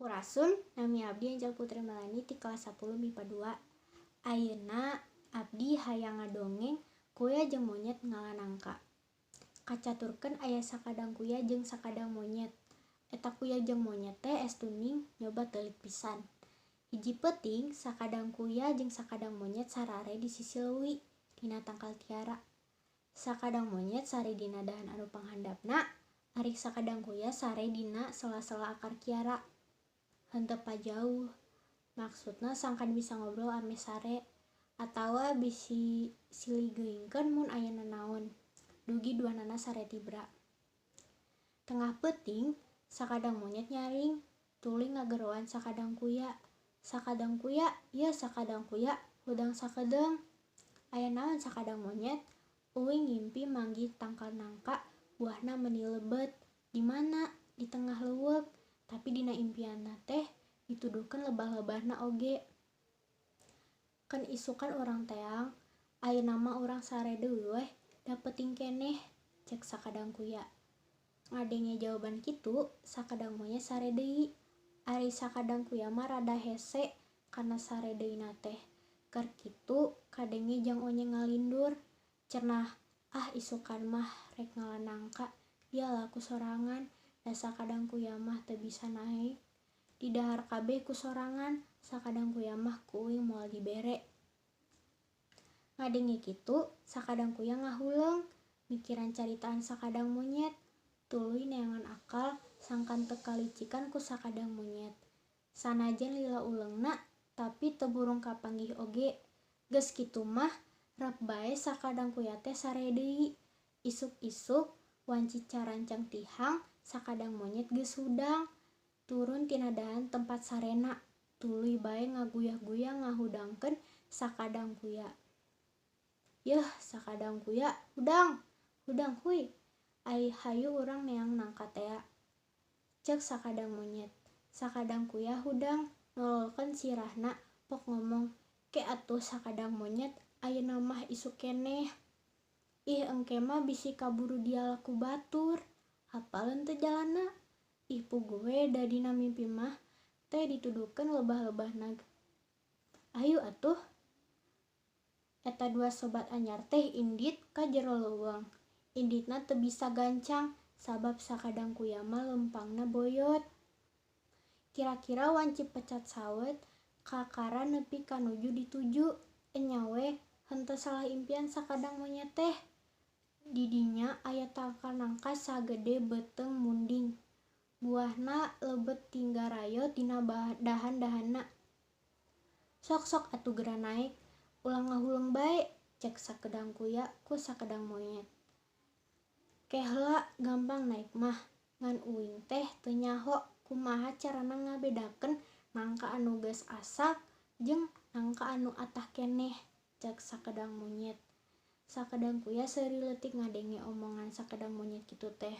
Sampurasun, nami abdi Angel Putri Melani ti kelas 10 MIPA 2. Ayeuna abdi hayang ngadongeng kuya jeung monyet ngala nangka. Kacaturkeun aya sakadang kuya jeung sakadang monyet. Eta kuya jeung monyet teh estuning nyoba teulik pisan. Hiji peuting sakadang kuya jeung sakadang monyet sarare di sisi leuwi dina tangkal tiara. Sakadang monyet sare dina dahan anu panghandapna, ari sakadang kuya sare dina sela-sela akar kiara. Henteu pajauh, maksudna sangkan bisa ngobrol ameh sare atawa bisi silih geuingkeun mun aya nanaon. Dugi duanana sare tibra. Tengah peuting sakadang monyet nyaring, tuluy ngageroan sakadang kuya. Sakadang kuya, yeuh sakadang kuya, hudang sakedeung. Aya naon sakadang monyet? Uing ngimpi manggih tangkal nangka, buahna meuni lebet. Di mana? Di tengah leuweung. Tapi dina impianna teh dituduhkeun lebah-lebahna oge. Keun isukan urang teang, ayeuna mah urang sare deui weh, da peuting keneh, cek sakadang kuya. Ngadenge jawaban kitu, sakadang monyet sare deui. Ari sakadang kuya mah rada hese kana sare deui teh. Keur kitu kadenge Jang Onye ngalindur. Cenah, ah isukan mah rek ngala nangka, dialah ku sorangan, da sakadang kuya mah teu bisa naek. Didahar kabeh ku sorangan, sakadang kuya mah ku uing moal dibere. Ngadenge kitu, sakadang kuya ngahuleung, mikiran caritaan sakadang monyet. Tuluy neangan akal sangkan teu kalicikan ku sakadang monyet. Sanajan lila uleungna, tapi teu burung kapanggih oge. Geus kitu mah rep bae sakadang kuya teh sare deui. Isuk-isuk wanci carancang tihang, sakadang monyet geus hudang. Turun tina dahan tempat sarena, tuluy bae ngaguyah-guyah ngahudangkeun sakadang kuya. Yeuh sakadang kuya, hudang, hudang huy. Ai hayu urang neang nangka tea. Cek sakadang monyet. Sakadang kuya hudang, nololkeun sirahna pok ngomong, ke atuh sakadang monyet, ayeuna mah isuk keneh. Ih engke mah bisi kaburu diala ku batur. Apaleun teu jalanna? Ih puguh we da dina mimpi mah teh dituduhkeun lebah-lebahna. Ayu atuh. Eta dua sobat anyar teh indit ka jero leuweung. Inditna teu bisa gancang sabab sakadang kuya mah leumpangna boyot. Kira-kira wanci pecat sawet kakara nepi ka nuju dituju. Enya we henteu salah impian sakadang monyet teh. Di dinya aya tangkal nangka sagede beuteung munding. Buahna lebet tingga rayot dina dahan-dahanna. Sok-sok atuh geura naek, ulah ngahuleung bae, cek sakedang kuya ku sakedang monyet. Ke heula gampang naek mah, ngan uing teh teu nyaho kumaha carana ngabedakeun nangka anu geus asak jeung nangka anu atah keneh, cek sakedang monyet. Sakedang kuya seuri leutik ngadenge omongan sakedang monyet kitu teh.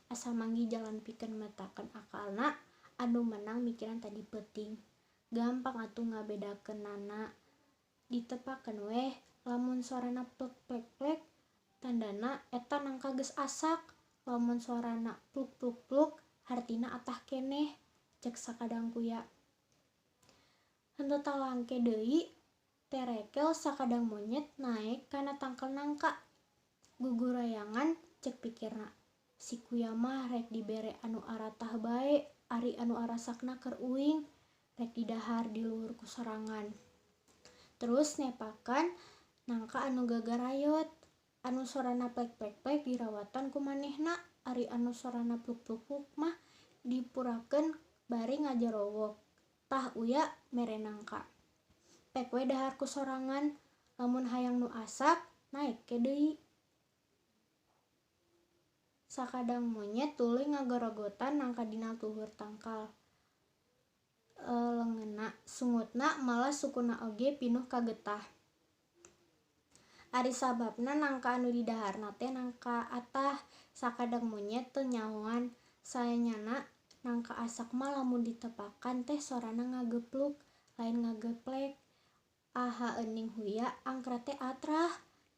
Asa manggih jalan pikeun metakeun akalna anu menang mikiran tadi peuting. Gampang atuh ngabedakeunana. Ditepakeun weh lamun sorana plek plek plek tandana eta nangka geus asak, lamun sorana pluk pluk pluk hartina atah keneh, cek sakadang kuya. Henteu talangke deui terekel sakadang monyet naek kana tangkal nangka. Gugurayangan cek pikirna. Si kuya mah rek dibere anu aratah bae, ari anu arasakna keur uing, rek didahar di luhur ku sorangan. Terus nepakan nangka anu gagarayot, anu sorana plek plek plek dirawatan ku manehna, ari anu sorana pluk pluk pluk mah dipurakeun bari ngajarowok. Tah uya mere nangka. Pek we dahar ku sorangan, lamun hayang nu asak naek ke deui. Sakadang monyet tuluy ngagorogotan nangka dina luhur tangkal. Leungeunna, sungutna malah sukuna oge pinuh kagetah. Ari sababna nangka anu didaharna teh nangka atah, sakadang monyet teu nyahoan. Saenyana nangka asak mah lamun ditepakan teh sorana ngagepluk, lain ngageplek. Aha euning huya angkra teh atrah,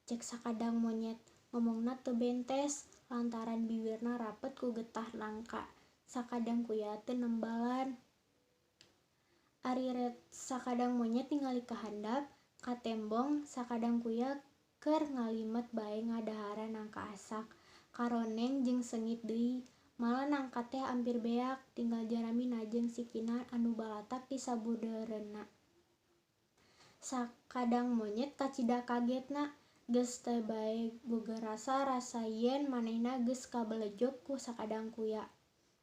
cek sakadang monyet. Ngomongna teu bentes lantaran biwirna rapet ku getah nangka. Sakadang kuya teu nembalan. Ari sakadang monyet ningali ka handap, katembong sakadang kuya keur ngalimet bae ngadaharan nangka asak. Karoneng jeung seungit deui. Malah nangka teh ampir beak, tinggal jaramina jeung sikina anu balatak di sabudeureunna. Sakadang monyet kacida kagetna, geus teh bae boga rasa yen manehna geus kabelejog ku sakadang kuya.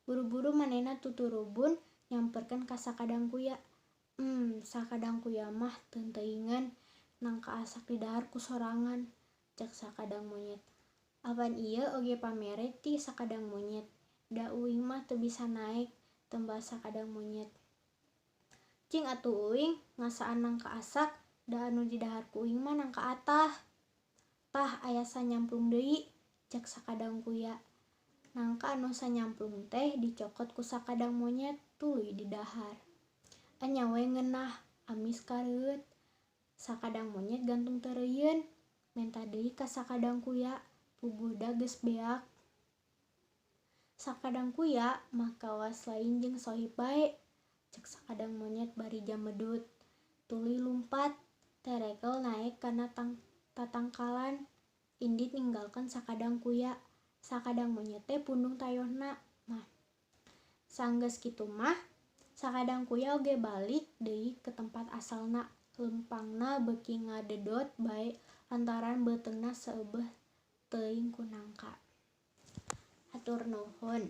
Buru-buru manehna tuturubun nyamperkeun ka sakadang kuya. Sakadang kuya mah teunteuingan nangka asak didahar ku sorangan, cek sakadang monyet. Apan ieu oge pamere ti sakadang monyet. Da uing mah teu bisa naek, tembal sakadang monyet. Cing atuh uing ngasaan nangka asak, da anu didahar ku uing mah nangka atah. Tah aya sanyamplung deui, cek sakadang kuya. Nangka anu sanyamplung teh dicokot ku sakadang monyet tuluy didahar. Enya we ngeunah, amis kareueut. Sakadang monyet gantung teureuyeuun, menta deui ka sakadang kuya, puguh da geus beak. Sakadang kuya mah kawas lain jeung sohib bae, cek sakadang monyet bari jamedud. Tuluy lumpat, terekel naek kana tatangkalan, indit ninggalkeun sakadang kuya. Sakadang monyet teh pundung tayohna. Nah, sanggeus kitu mah sakadang kuya oge balik deui ke tempat asalna. Lempangna beuki ngadedot bae lantaran beuteungna seubeuh teuing ku nangka. Hatur nuhun.